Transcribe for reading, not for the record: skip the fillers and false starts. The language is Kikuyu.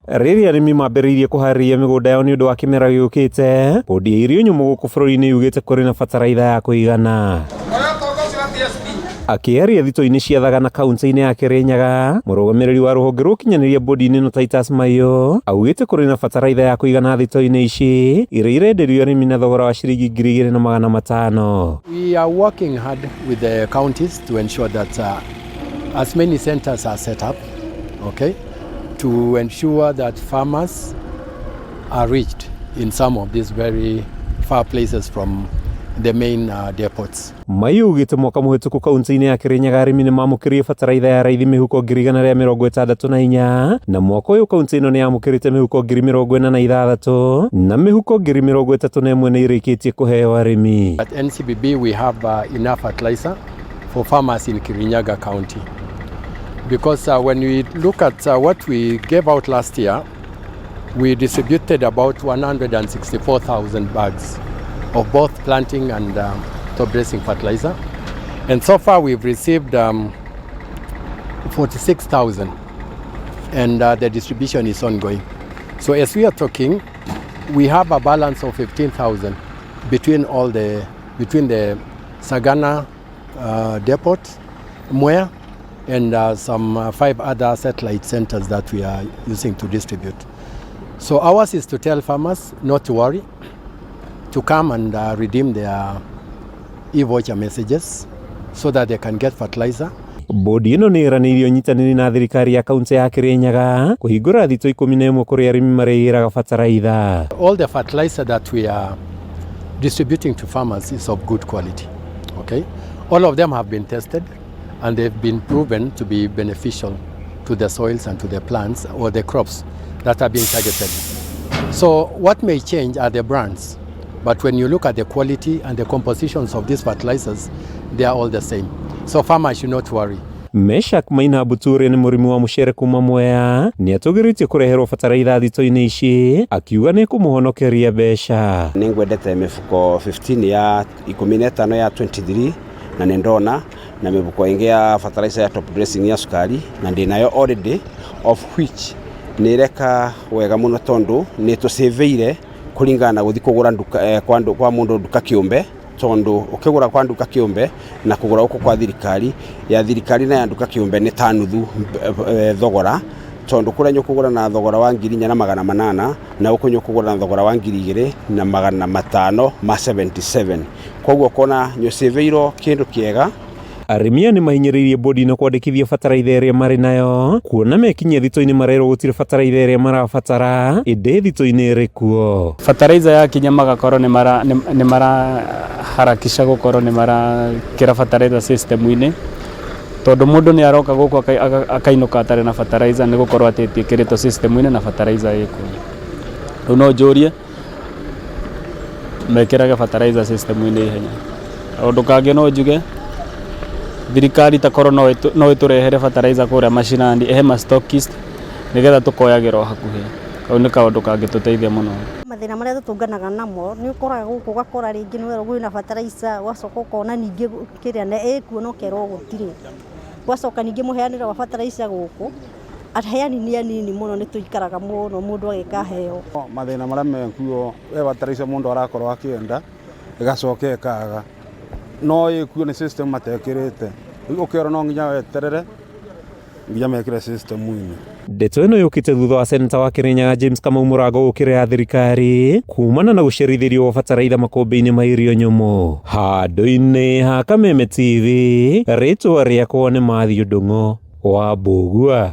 Rĩrĩa arĩmi mambĩrĩirie kũharĩria mĩgũnda yao nĩ ũndũ wa kĩmera gĩũkĩte, bodi ya irio nyũmũ gũkũ bũrũri-inĩ yugĩte kũrĩ na bataraitha ya kũigana. Akĩaria thito-inĩ cia Thagana kaunti-inĩ ya Kirinyaga, mũrũgamĩrĩri wa rũhonge rwa ũkinyanĩria bodi-inĩ ĩno Titus Maiyo augĩte kũrĩ na bataraitha ya kũigana thito-inĩ ici iria irenderio arĩmi na thogora wa ciringi 2500. We are working hard with the counties to ensure that as many centers are set up, okay, to ensure that farmers are reached in some of these very far places from the main depots. Maiyo augĩte mwaka mũhĩtũku kaunti-inĩ ya Kirinyaga arĩmi nĩ mamũkĩrire bataraitha ya raithi mĩhuko 164,000 na mwaka ũyũ kaunti ĩno nĩ yamũkĩrĩte mĩhuko 46,000 na mĩhuko 31,000 nĩ irĩkĩtie kũheo arĩmi. At NCBB we have enough fertilizer for farmers in Kirinyaga County, because when we look at what we gave out last year, we distributed about 164,000 bags of both planting and top dressing fertilizer, and so far we've received 46,000, and the distribution is ongoing. So as we are talking, we have a balance of 15,000 between the Sagana depot, Mwea, and some 5 other satellite centers that we are using to distribute. So ours is to tell farmers not to worry, to come and redeem their e-voucher messages so that they can get fertilizer. Bodi ĩno nĩ ĩranĩirie ũnyitanĩri na thirikari ya kaunti ya Kirinyaga kũhingũra thito 11 kũrĩa arĩmi marĩgĩraga bataraitha. All the fertilizer that we are distributing to farmers is of good quality. Okay? All of them have been tested and they've been proven to be beneficial to the soils and to the plants or the crops that are being targeted. So what may change are the brands, but when you look at the quality and the compositions of these fertilizers, they are all the same. So farmers should not worry. Meshak Maina Buture nĩ mũrĩmi wa mũcere kuma Mwea nĩ atũgĩrĩtie kũreherwo bataraitha thito-inĩ ici akiuga nĩ kũmũhonokeria mbeca. Nĩ ngwendete mĩbuko 15 ya 15 ya 23 na nĩ ndona na mĩbuko ĩngĩ ya fertilizer ya top dressing ya cukari na ndĩnayo already, of which nĩ ĩreka wega mũno tondũ nĩ tũcĩvĩire kũringana na gũthiĩ kũgũra nduka, kwa mũndũ nduka kĩũmbe, tondũ ũkĩgũra kwa nduka kĩũmbe na kũgũra gũkũ kwa thirikari ya thirikari na ya nduka kĩũmbe nĩ ta nuthu thogora, tondũ kũrĩa nyũkũgũra na thogora wa 4800 na gũkũ nyũkũgũra na thogora wa 2577. Koguo kona nyũcĩvĩirwo kĩndũ kĩega. Arĩmi aya nĩ mahinyĩrĩirie bodi ĩno kwandĩkithia bataraitha ĩrĩa marĩ nayo kuona mekinyia thito-inĩ marerwo gũtirĩ bataraitha ĩrĩa marabatara ĩndĩ thito-inĩ ĩrĩ kuo. Bataraitha yakinya magakorwo nĩ maraharakisha gũkorwo nĩ marakĩra bataraitha system-inĩ, tondũ mũndũ nĩ aroka gũkũ akainũka atarĩ na bataraitha nĩ gũkorwo atĩ ĩtiĩkĩrĩtwo system-inĩ na bataraitha ĩkuo. Rĩu no njũrie mekĩrage bataraitha system-inĩ ihenya. Kaũndũ kangĩ no njuge thirikari takorwo no ĩtũrehere bataraitha kũrĩa macinani ĩhe ma stockist nĩgetha tũkoyagĩra o hakuhĩ. Kau nĩ kaũndũ kangĩtũteithia mũno. Mathĩna marĩa tũtũnganaga namo nĩ ũkoraga gũkũ ũgakora rĩngĩ nĩ werwo kwĩna bataraitha, ũgacoka ũkona ningĩ kĩrĩa na ĩkuo na ũkerwo gũtirĩ. Gwacoka ningĩ mũheanĩre wa bataraitha gũkũ, aheani nĩ anini mũno, nĩ tũikaraga mũno mũndũ agĩkaheo. Mathĩna marĩa mekuo we bataraitha mũndũ arakorwo akĩenda ĩgacoka ĩkaga, no ĩkuo nĩ system matekĩrĩte, rĩu ũkerwo no nginya weterere nginya mekĩre system-inĩ. Ndeto ĩno yũkĩte thutha wa seneta wa Kirinyaga James Kamau Mũrango gũkĩrĩra thirikari kumana na gũcerithĩrio gwa bataraitha makũmbĩ-inĩ ma irio nyũmũ. Handũ-inĩ ha Kameme TV, rĩtwa rĩakwa nĩ Matthew Ndung'u wa Mbũgua.